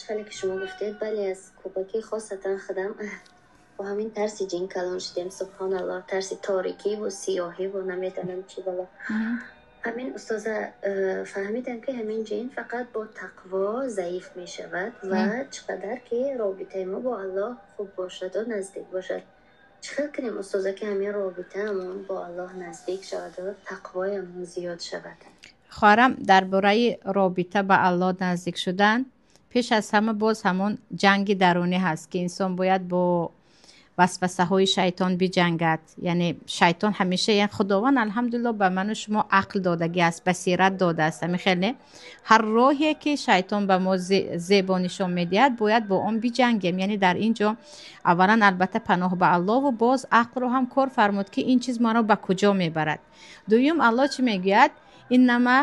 Чӣ ки шумо гуфтед, бале, аз кӯдакӣ, хосатан худам бо ҳамин тарси ҷин калон шудем. Субҳоналлоҳ, тарси торикиву сиёҳиву намедонам чӣ бало. Ҳамин, устоза, фаҳмидам, ки ҳамин ҷин фақат бо тақво заиф мешавад ва чӣ қадар ки робитаи мо бо Аллоҳ хуб бошаду наздик бошад. Чӣ хел кунем, устоза, ки ҳамин робитаамон бо Аллоҳ наздик шаваду тақвоямон зиёд шавад? Хоҳарам, дар бораи робита ба Аллоҳ наздик шудан, пеш аз ҳама боз ҳамон ҷанги дарунӣ ҳаст, ки инсон бояд бо васвасаҳои шайтон биҷангад. Яъне шайтон ҳамеша, яъне Худованд, алҳамдулилло, ба ману шумо ақл додагӣ аст, басират додааст. Ҳамин хел не? Ҳар роҳе ки шайтон ба мо зебо нишон медиҳад, бояд бо он биҷангем. Яъне дар ин ҷо аввалан, албатта, паноҳ ба Аллоҳу боз ақлро ҳам кор фармуд, ки ин чиз маро ба куҷо мебарад. Дуюм, Аллоҳ чӣ мегӯяд? Иннама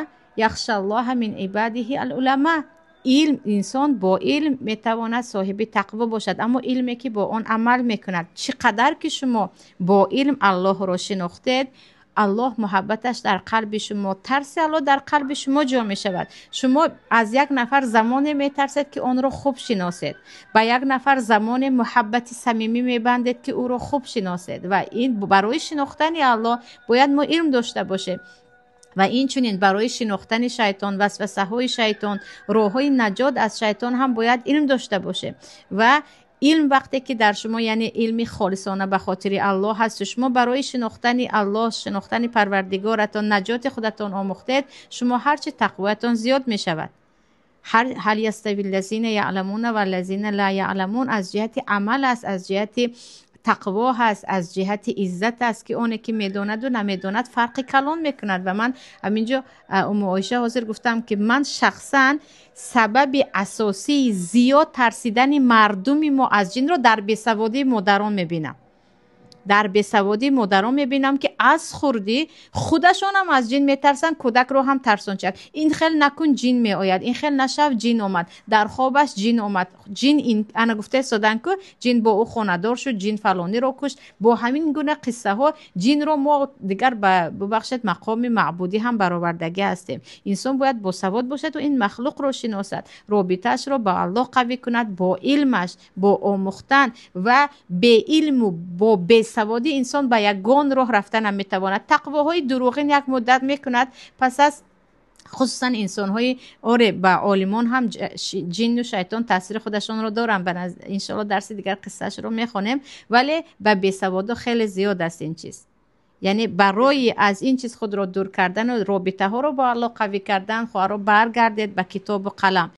яхшаллоҳа мин ибадиҳи ал улама. Илм, инсон бо илм метавонад соҳиби тақво бошад, аммо илме ки бо он амал мекунад. Чӣ қадар ки шумо бо илм Аллоҳро шинохтед, Аллоҳ муҳаббаташ дар қалби шумо, тарси Аллоҳ дар қалби шумо ҷо мешавад. Шумо аз як нафар замоне метарсед, ки онро хуб шиносед, ба як нафар замоне муҳаббати самимӣ мебандед, ки ӯро хуб шиносед. Ва ин барои шинохтани Аллоҳ бояд мо илм дошта бошем ва инчунин барои шинохтани шайтон, васвасаҳои шайтон, роҳҳои наҷот аз шайтон ҳам бояд илм дошта бошем. Ва илм вақте ки дар шумо, яъне илми холисона ба хотири Аллоҳ ҳасту шумо барои шинохтани Аллоҳ, шинохтани Парвардигоратон, наҷоти худатон омӯхтед, шумо ҳарчи тақвоятон зиёд мешавад. Ҳал ястави ллазина яъламуна валлазина ла яъламун аз ҷиҳати амал аст, аз ҷиҳати тақво ҳаст, аз ҷиҳати иззат аст, ки оне ки медонаду намедонад, фарқи калон мекунад. Ва ман ҳаминҷо, Уму Оиша, ҳозир гуфтам, ки ман шахсан сабаби асосии зиёд тарсидани мардуми мо аз ҷинро дар бесаводии модарон мебинам. Дар бесаводии модарон мебинам, ки аз хурдӣ худашонам аз ҷин метарсанд, кӯдакро ҳам тарсончак: ин хел накун, ҷин меояд, ин хел нашав, ҷин омад, дар хобаш ҷин омад, ҷин ана гуфта истодан ку, ҷин бо ӯ хонадор шуд, ҷин фалониро кушт. Бо ҳамин гуна қиссаҳо ҷинро мо дигар ба, бубахшед, мақоми маъбудӣ ҳам баровардагӣ ҳастем. Инсон бояд босавод бошаду ин махлуқро шиносад, робитаашро ба Аллоҳ қавӣ кунад бо илмаш, бо омӯхтан. Ва беилму бо бесаводӣ инсон ба ягон роҳ рафта наметавонад. Тақвоҳои дурӯғин як муддат мекунад, пас аз, хусусан инсонҳои, оре, ба олимон ҳам ҷинну шайтон таъсири худашонро доранд, иншоалло дарси дигар қиссаашро мехонем, вале ба бесаводо хеле зиёд аст ин чиз. Яъне барои аз ин чиз худро дур кардану робитаҳоро бо Аллоҳ қавӣ кардан, хоҳаро, баргардед ба китобу қалам.